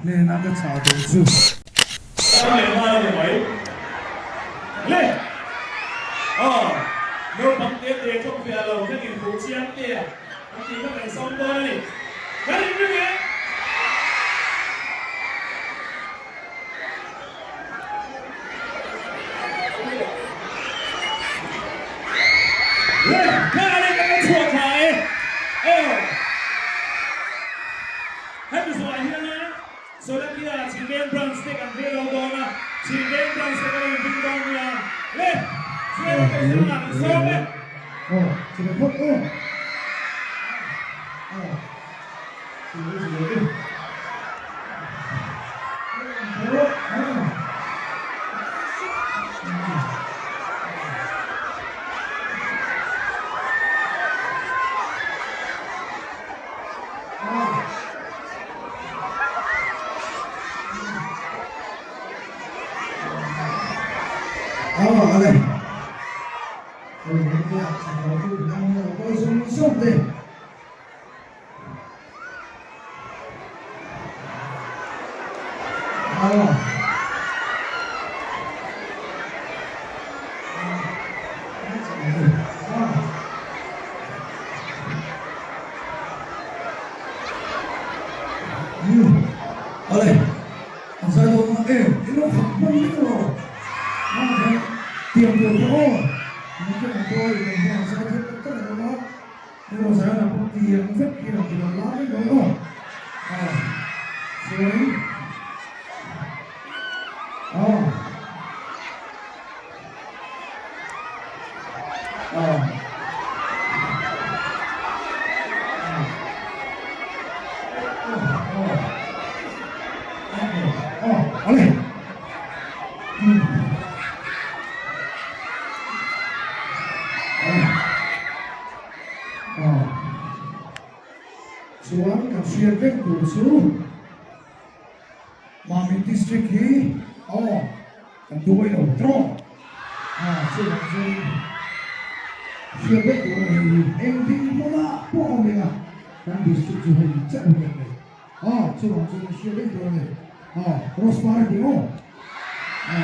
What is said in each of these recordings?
Hnena ka chah duh chu. Tam leh nghal a ni mai. Le! Aw, naupang te te tawk ve a lo thlengin fuh chiang te a an tih kha kan sawm dawn a ni. Kan inring e! Le! Nghal in kan chhuak thla e! Aw! Hemi zawhah hian Solakia Chhimveng Branch te kan thlir lo dawn a, Chhimveng Branch te kan lo inring dawn nia. Le! Zela Beisanga kan sawm e. Aw, chhe phawt aw. Aw, chhe chhe e. Awle, an zai dawn a e, in lo khat hman vek emaw? A khan tiang tur kha aw, nakin ang pawh i kan hian an zai thei tak tak ang awm a, heng aw zai hunah pawh tiang vek hian an ti lo lai vek dawn aw. A, chuan a, a. Chuan kan hriat vek tur chu Mamit District hi aw kan duai lo trawh a chuvang chuan hriat vek tur a ni hi engtin hmunah pawh awm ila kan district chu hei chiah hun kan nei a chuvang chuan hriat vek tur a ni a Rosmar a ti maw a.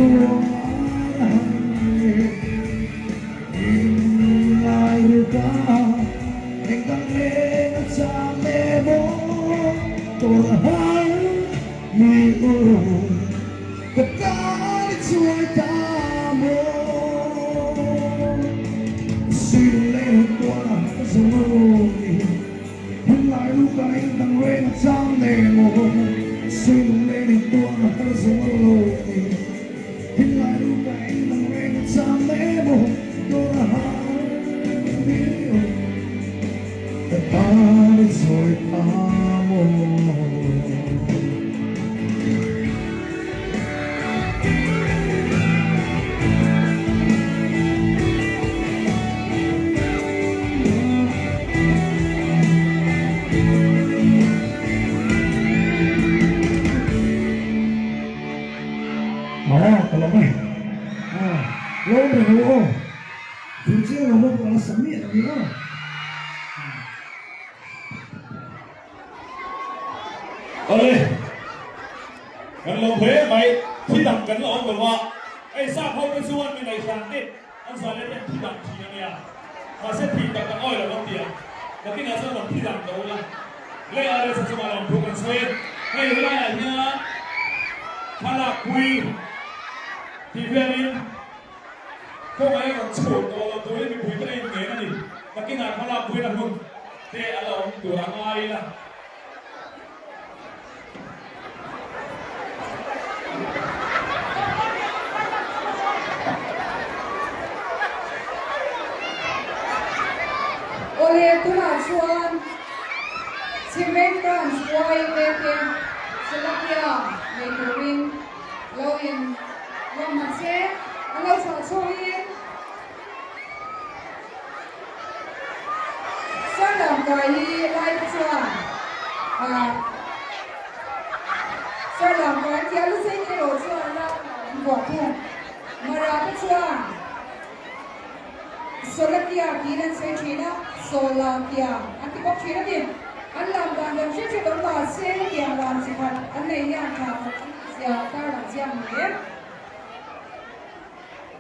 Tuar har ni In ngai ruka engdang reng a chang leh maw Tawrh har mi u ka tan i chuai ta maw Suilung leh tuar a har zo lo ni Hunlai luka engdang reng a chang leh maw Suilung leh tuar a har zo lo ni. Hinlai luka engdang reng a chang leh maw Dawr a har miau Ka tan i chawi ta maw. Aw ka lawm e. Aw lawm reng u aw. Chu chiang lo bawk a la sa miah lo ni aw. Awle kan lo hle mai thi dang kan la awm lo a, hei sap ho te chuan mi ngaihsan te an zah leh ten thi dang thin a nia, mahse thi tak tak awi lo an ti ang, nakinah chuan rawn thi dang ta ula lei a resa chungah lawm thu kan sawi, hei helaiah hian thlalak pui tih velin khawngaih a rawn chhuah tawh lo turin mipui te a inngen a ni, nakinah thlalak puina hun te a la awm tur a ngai ila. Awle tunah chuan Chhimveng Branch YMA te Selakia nei turin lo in lawm hman se, an lo chhuah chhungin Sarlamkai hi lai te chuan ah Sarlamkai an tia lusei te erawh chuan ral an vuah thung. Mara te chuan Solakia tiin an sawi thin a, Sawlakia an ti bawk thin a ni. An lam dan dan hret hret awm mahse hetiang lam chi khat an nei hian tha khat an tih zia tarlang chiang ni e.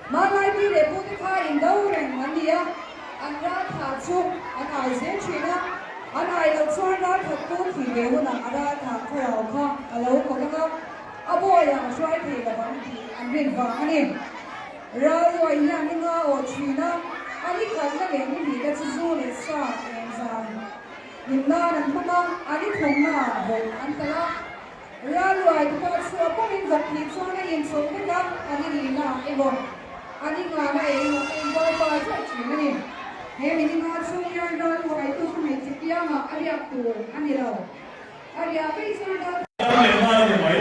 Hmanlai pi leh pute kha indo reng an ni a, an ral thah chu an ai zel thin a, an ai loh chuan ral thattu thih ve hunah a ral thah thlarau kha a lo kawt ang a, a bawiah a hruai thei lo ang tih an rin vang a ni. Ral luai hian ni nga awh thin a, a ni khatna leh ni hnihna chu zu leh sa eng zan hlim nan an hmang a, a ni thumnaah vawk an talh a. Ralluai te pawh chhuah pawhin vawk hnih chuan a inchawlh vek a, a ni lihna emaw a ni ngana emaw a inbual fai zauh thin a ni. He mi ni nga chhung hian ralluai tu kha hmeichhe piangah a riak tur a ni lo. A riah vei chuan ral. Ram leh nghal a ni mai.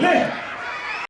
Le!